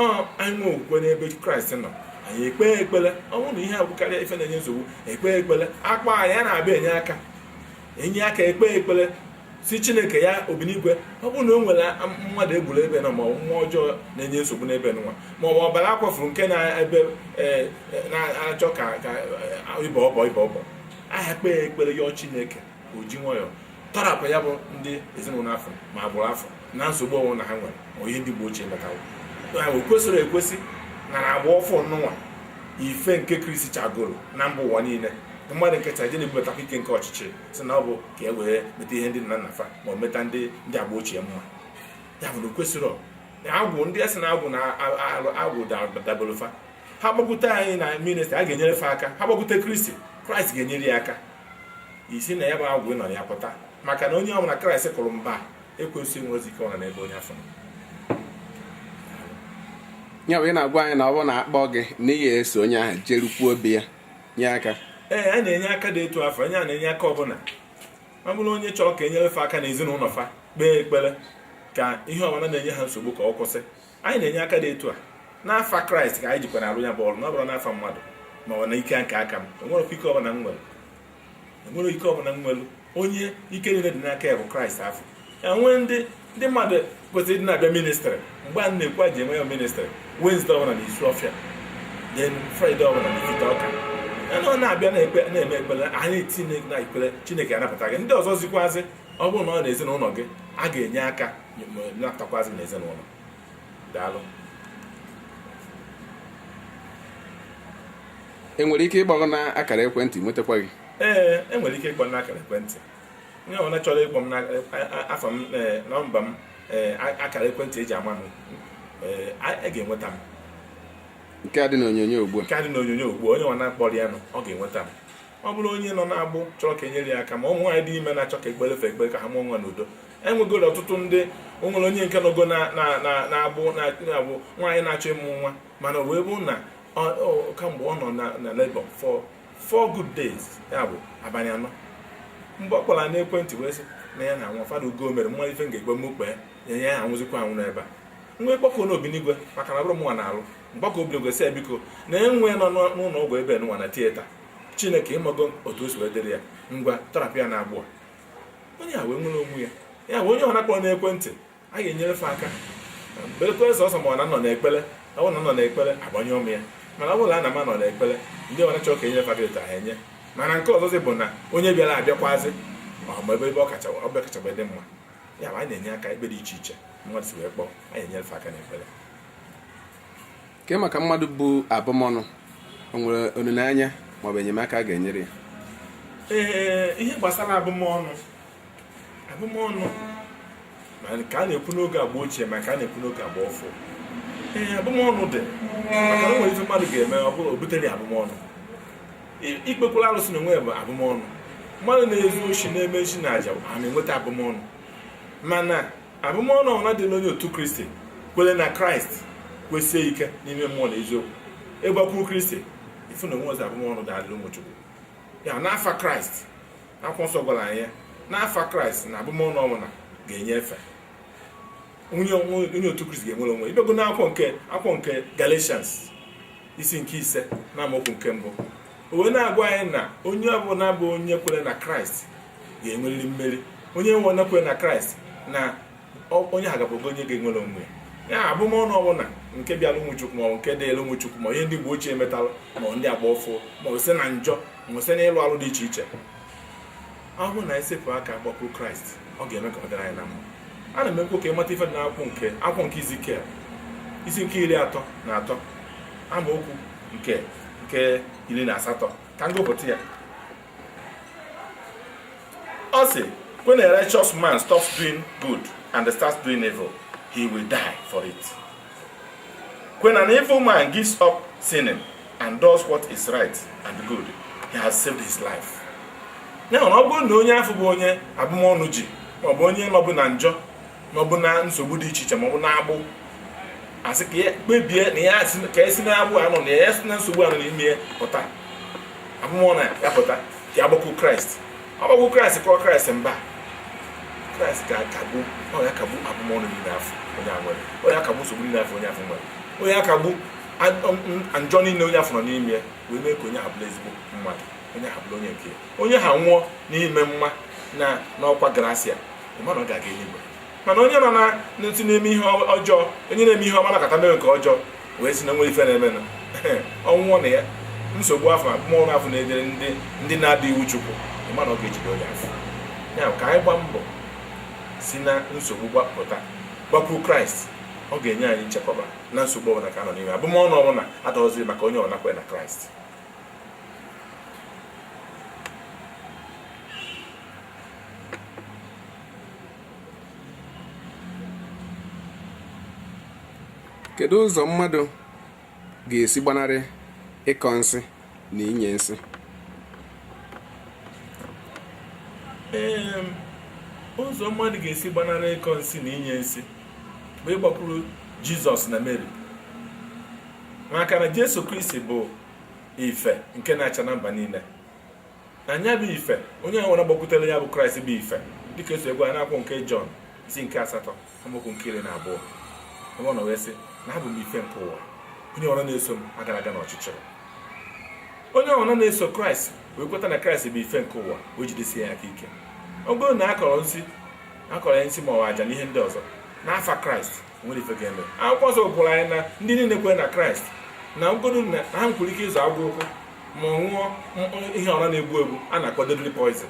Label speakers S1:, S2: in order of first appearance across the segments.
S1: Ọ anyị nwee okwukwe n'ebe Kraịst nọ, anyị ekpe ekpere. Ọ bụrụ na ihe a bụkarịa ife na-enye nsogbu, ekpe ekpere, akpa anyị a na-abịa enye aka, enye aka, ekpe ekpere si Chineke ya obinigwe, ọ bụrụ na o nwere mmadụ egburu ebe nọ, ma ọ bụ mmụọ ọjọọ na-enye nsogbu n'ebe nwa, ma ọ bụ ọbara akwafuru nke na-ebe na-achọ ka ịbọ ọbọ ịbọ ọbọ ahịa, kpee ekpere yọọ Chineke o ji nwayọọ tọrapụ ya bụ ndị ezinụlọ afọ ma agbụrụ afọ na nsogbu ọnwụ na ha nwere, ma ihe ndị mgbe ochie metawo. O kwesịrị ekwesị na na agba ọfụ nnụnwa ife nke Kristi chagoro na mba ụwa niile, mmadụ nkịta je na-ebubatakwa ike nke ọchịchị, si na ọ bụ ka e wee meta ihe ndị nna nna fa ma ọ meta ndị agba ochie mma. Ya bụ na o kwesịrị agwụ ndị a sị na agwụ na agwụ dabere fa, ha gbakwute anyị na ministry, a ga-enyere fa aka. Ha gbakwute Kristi, Kraịst ga-enyere ya aka isi na ya bụ agwụ nọ ya pụta, maka na onye ọbụla Kraịst kụrụ mba, ekwensu enwezi ike ọ nọ n'ebe onye afọ nọ.
S2: Ya bụ, ị na-agwa anyị na ọ bụrụ na akpọ gị, na ị ga-eso onye ahụ jerukwuo obi ya nye aka?
S1: Ee, a na-enye aka dị etu afọ, onye a na-enye aka ọbụla ọ bụrụ onye chọrọ ka enyere fa aka na ezinụlọ fa, kpee ekpere ka ihe ọbụla na-enye ha nsogbu ka ọ kwụsị. Anyị na-enye aka dị etu a n'afa Kraịst ka anyị jikwa na-arụ ya bụ ọrụ, na ọ bụrụ n'afa mmadụ ma ọ na ike nke aka m. Enwere ike ọbụla m nwere, enwere ike ọbụla m nwere. Onye ike niile dị n'aka ya bụ Kraịst afọ. Enwe ndị mmadụ kwesịrị ịdị na-abịa ministry mgbe a na-ekwu aji enwe ya ministry Wednesday ọbụla na Isuọfịa, then Friday ọbụla na Ifite Ọka. Na ọ na-abịa na-ekpe na-eme ekpere, anyị etinye na ekpere, Chineke anapụta gị. Ndị ọzọ zikwazi, ọ bụrụ na ọ na ezinụlọ gị, a ga-enye aka napụtakwazi na ezinụlọ. Daalụ.
S2: Enwere ike ịkpọ gị na akara ekwentị nwetakwa gị?
S1: Ee, enwere ike ịkpọ n'akara ekwentị. Onye ọbụla chọrọ ịkpọ m n'afọ m, nọmba m, akara ekwentị eji ama m, a ga-enweta m.
S2: Nke a dị n'onyonyo ugbu a.
S1: Nke a dị n'onyonyo ugbu a, onye nwa na-akpọrọ ya nụ, ọ ga-enweta m. Ọ bụrụ onye nọ na-agbụ chọrọ ka enyere ya aka, ma ụmụ nwaanyị dị ime na-achọ ka ekpere fe ekpere ka ha mụọ nwa n'udo, enwegoro ọtụtụ ndị. O nwere onye nke nọgo na-agbụ na-agbụ, nwaanyị na-achọ ịmụ nwa, mana o wee bụ na kamgbe ọ nọ na labor for 4 good days, ya bụ abalị 4, mgbe ọ kpọrọ n'ekwentị wee sị na ya na-anwụ, Fada Ugo mere mma ife m ga-ekpe m kpee ya, ya anwụzikwa anwụ n'ebe a. Nwe kpọkọ n'obinigwe, maka na bụrụ mụnwa na-alụ mgbakọ obinigwe, sị ya biko na enwe nọ n'ụlọ ọgwụ ebe nwa na theatre, Chineke ịmago otu o si wee dịrị ya, ngwa tọrapụ ya na agbụ a. Onye a wee nwere onwe ya. Ya bụ, onye ọ na-akpọ n'ekwentị, a ga-enyere fe aka belekwe sọsọ ma ọ na nọ n'ekpere. Ọ bụrụ na nọ n'ekpere, agbanyụọ m ya, mana ọ bụrụ na ana m anọ n'ekpere, ndị ọbụla chọrọ ka enyere fe aka etu ha enye. Mana nke ọzọzi bụ na onye bịara abịakwazị ma ebe ebe ọ kacha ọbịa kacha wee dị mma. Ya bụ, anyị na-enye aka ebe dị iche iche mmadụ si wee kpọọ, anyị enyere fe aka n'ekpere.
S2: Ke maka mmadụ bụ abụmọnụ, o nwere olileanya maọbụ enyemaka a ga-enyere ya?
S1: Ee, ihe gbasara abụmọnụ, ma nke a na-ekwu n'oge agba ochie, ma nke a na-ekwu n'oge agba ọfụ, ee, abụmọnụ dị, maka na o nwere ife mmadụ ga-eme, ọ bụrụ o butere ya abụmọnụ. Ikpekwara arụsị na onwe ya bụ abụmọnụ. Mmadụ na-ezu oshi, na-eme nshi na aja, a na-enweta abụmọnụ. Mana abụmọnụ ọbụla dị n'onye otu Kristi kwere na Kraịst, kwesie ike n'ime mmụọ na eziokwu, ịgbakwuru Kristi, ifu na onwe ọzọ abụmọnụ dị ụmụ Chukwu ya n'afa Kraịst. Akwụkwọ nsọ gwara anyị ya n'afa Kraịst na abụmọnụ ọbụla ga-enye efe, onye otu Kristi ga-enwere onwe. Ibego n'akwụkwọ nke Galatians isi nke 5 na amaokwu nke 1, o wee na-agwa anyị na onye ọbụla bụ onye kwere na Kraịst ga-enwerịrị mmeri. Onye nwe onye kwere na Kraịst na onye ha gabụgo onye ga-enwere onwe ya. Ya abụmọnụ ọbụla nke bịara ụmụ Chukwu, ma ọ bụ nke dịrị ụmụ Chukwu, ma ihe ndị mgbe ochie metalụ, ma ndị agba ọfụ, ma ọ site na njọ, ma ọ site na ịlụ alụ dị iche iche, ọ bụrụ na anyị sepụ aka gbakwuru Kraịst, ọ ga-eme ka ọ dịrị anyị na mma. Ana m ekwu ka ịmata ife dị n'akwụkwọ nke akwụkwọ nke Izikiel isi nke 33 amaokwu nke 18, ka m gụpụta ya. Ọ sị, "When a righteous man stops doing good and starts doing evil, he will die for it. When an evil man gives up sinning and does what is right and good, he has saved his life." Ya na ọ bụrụ na onye afọ bụ onye abụmọnụ ji, maọbụ onye nọbụ na njọ, maọbụ na nsogbu dị iche iche, maọbụ na-agbụ, asị ka ya kpebie na ya ka esi na-agbụ anọ na ya, si na nsogbu anọ n'ime ya pụta, abụmọnụ ya pụta, ka ya gbakwu Kraịst. Ọ gbakwu Kraịst, kọọ Kraịst mba, Kraịst ga-akagbu, ọ ya akagbu abụmọnụ niile afọ onye a nwere, ọ ya akagbu nsogbu niile afọ onye afọ nwere. Onye akagbu njọ niile onye afọ nọ n'ime ya, wee mee ka onye ahụ bụrụ ezigbo mmadụ, onye ahụ bụrụ onye nke ya. Onye ha nwụọ n'ime mma na n'ọkwa gracia, ịma na ọ ga-aga eluigwe. Mana onye nọ na ntị na-eme ihe ọjọọ, onye na-eme ihe ọma nakọta mere nke ọjọọ, wee sị na nwere ife na-emenụ, ọnwụọ na ya nsogbu afọ abụmọnụ afọ na-edere ndị na-adị iwu Chukwu, ịma na ọ ga-ejide onye afọ ya. Ka anyị gbaa mbọ si na nsogbu gbapụta, gbakwuo Kraịst, ọ ga-enye anyị nchekwaba na nsogbu ọbụla ka a nọ n'ime. Abụmọnụ ọbụla adọghịziri maka onye ọbụla kwere na Kraịst.
S2: Kedu ụzọ mmadụ ga-esi gbanarị ịkọ nsị na inye nsị?
S1: Ee, ụzọ mmadụ ga-esi gbanarị ịkọ nsị na inye nsị bụ ịgbakwuru Jizọs na Mary, maka na Jesu Kristi bụ ife nke na-acha na mba niile. Na anya bụ ife onye ahụ nwere gbakwutere ya bụ Kraịst bụ ife, dịka esi egwu ya n'akwụkwọ nke Jọn isi nke 8 amaokwu nke 12, ebe ọ nọ wee sị na abụ m ife nke ụwa, onye ọbụla na-eso m agara aga n'ọchịchịrị. Onye ọbụla na-eso Kraịst wee kweta na Kraịst bụ ife nke ụwa, wee jidesie ya aka ike. Ọ bụrụ na akọrọ nsị, akọrọ ya nsị ma ọ bụ aja na ihe ndị ọzọ n'afa Kraịst, nwere ife ga-eme. Akwụkwọ nsọ gwara anyị na ndị niile kwere na Kraịst na ngodo na ha nkwere ike ịzụ agwọ ụkwụ ma ọ ṅụọ ihe ọra na-egbu egbu a na-akpọ deadly poison,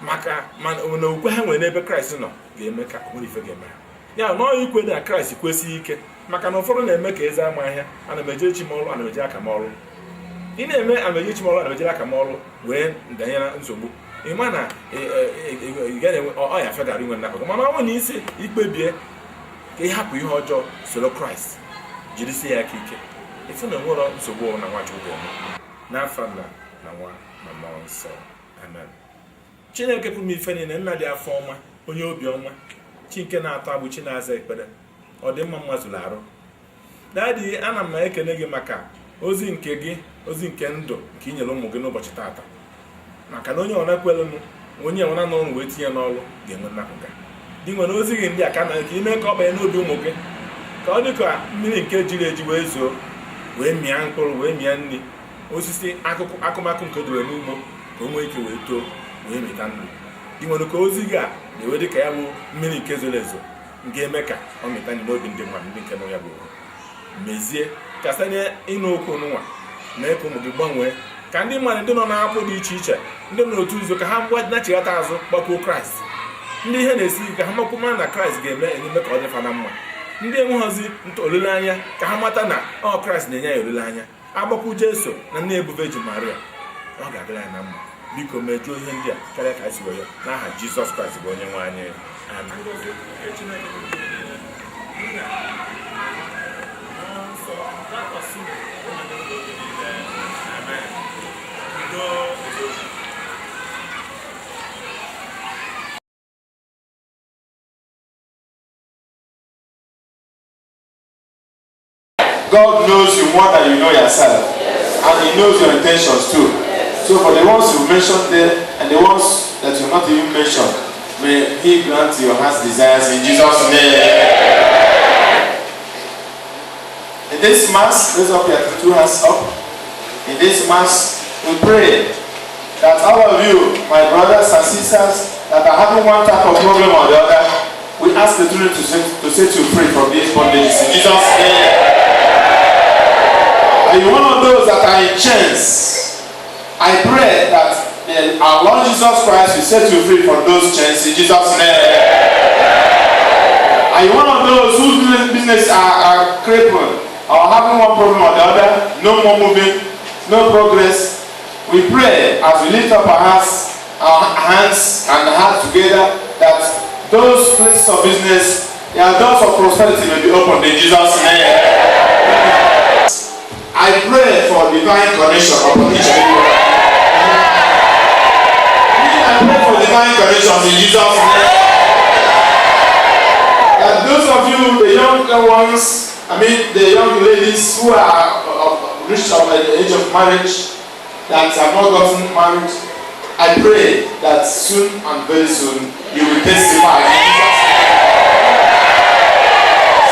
S1: maka na okwukwe ha nwere n'ebe Kraịst nọ ga-eme ka nwere ife ga-eme ha. Ya na ọ ikwe na Kraịst kwesịghị ike, maka na ụfọdụ na-eme ka eze ama ahịa, ana m eje echi m ọrụ, ana m eje aka m ọrụ. Ị na-eme ana m eje echi m ọrụ, ana m ejere aka m ọrụ, wee danye na nsogbu. Ị ma na ị gaghị enwe ọ ya afịa gara inwe nnapụta. Mana ọ bụrụ na isi ikpebie ka ị hapụ ihe ọjọọ, soro Kraịst, jirisie ya aka ike, ịfụ na enwero nsogbu ọbụla Nwachukwu ga-eme. N'afa Nna na Nwa na Mmụọ Nsọ, amen. Chineke pụrụ ife niile, nna dị afọ ọma, onye obi ọma, chi nke na-atọ agbụ, chi na-aza ekpere, ọ dị mma mma zuru arụ. Daddy, ana m ekene gị maka ozi nke gị, ozi nke ndụ nke i nyere ụmụ gị n'ụbọchị taata, maka na onye ọna kwelenụ, onye ọna nọrụ wee tinye n'ọrụ ga-enwe nnapụta. Dị nwere ozi gị ndị a ka na ka ime ka ọ banye n'obi ụmụ gị, ka ọ dị ka mmiri nke jiri eji wee zoo, wee mịa mkpụrụ, wee mịa nri osisi akụkụ akụmakụ nke doro n'ugbo, ka o nwee ike wee too wee mịta nri. Dị nwere ka ozi gị a na-ewe dị ka ya bụ mmiri nke zoro ezo ga-eme ka ọ mịta nri n'obi ndị mmadụ, ndị nke nọ ya bụ okwu. Mezie ka site n'ịnụ okwu nwa mee ka ụmụ gị gbanwee, ka ndị mmadụ ndị nọ n'akwụ dị iche iche, ndị nọ n'otu nzuzo, ka ha nachighata azụ gbakwuo Kraịst. Ndị ihe na-esi ike, ka ha makwu mara na Kraịst ga-eme enyeme ka ọ dịfa na mma. Ndị enweghịzi olileanya, ka ha mata na ọ Kraịst na-enye ya olileanya. Agbakwu Jesu na nne ebu Virgin Maria, ọ ga-adịrị ya na mma. Biko mejuo ihe ndị a karịa ka anyị si wee n'aha Jizọs Kraịst bụ onye nwe anyị, amen.
S3: God knows you more than you know yourself. And He knows your intentions too. So for the ones you mentioned there and the ones that you not even mentioned, may He grant your heart's desires in Jesus' name. In this Mass, raise up your two hands up. In this Mass, we pray that all of you, my brothers and sisters, that are having one type of problem or the other, we ask the Trinity to set you free from these bondages in Jesus' name. Are you one of those that are in chains? I pray that our Lord Jesus Christ will set you free from those chains in Jesus' name. Are you one of those whose business are crippled or having one problem or the other, no more moving, no progress? We pray as we lift up our hands and hearts together, that those places of business, doors of prosperity may be opened in Jesus' name. I pray for divine connection upon each and every one. I pray for divine connection in Jesus' name. That those of you, the young ones, I mean the young ladies who are reached the age of marriage, that have not gotten married, I pray that soon and very soon you will testify in Jesus' name.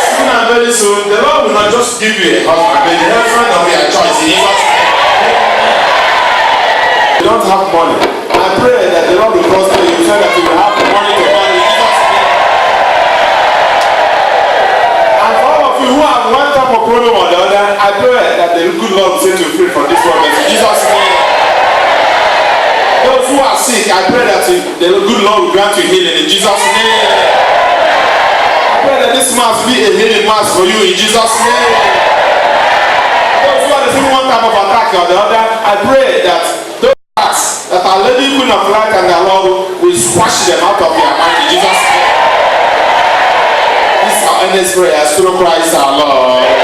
S3: Soon and and very soon, the Lord will not just give you a husband, but the husband of your choice in Jesus' name. You don't have money. I pray that the Lord will prosper you so that you will have the money to marry in Jesus' name. And for all of you who have one type of problem or the other, I pray that the good Lord will set you free from this problem in Jesus' name. Those who are sick, I pray that the good Lord will grant you healing in Jesus' name. I pray that this mass be a healing mass for you in Jesus' name. Those who are receiving one type of attack or the other, I pray that those attacks that Our Lady Queen of Light and the Lord will squash them out of your mind in Jesus' name. This is our earnest prayers through Christ our Lord.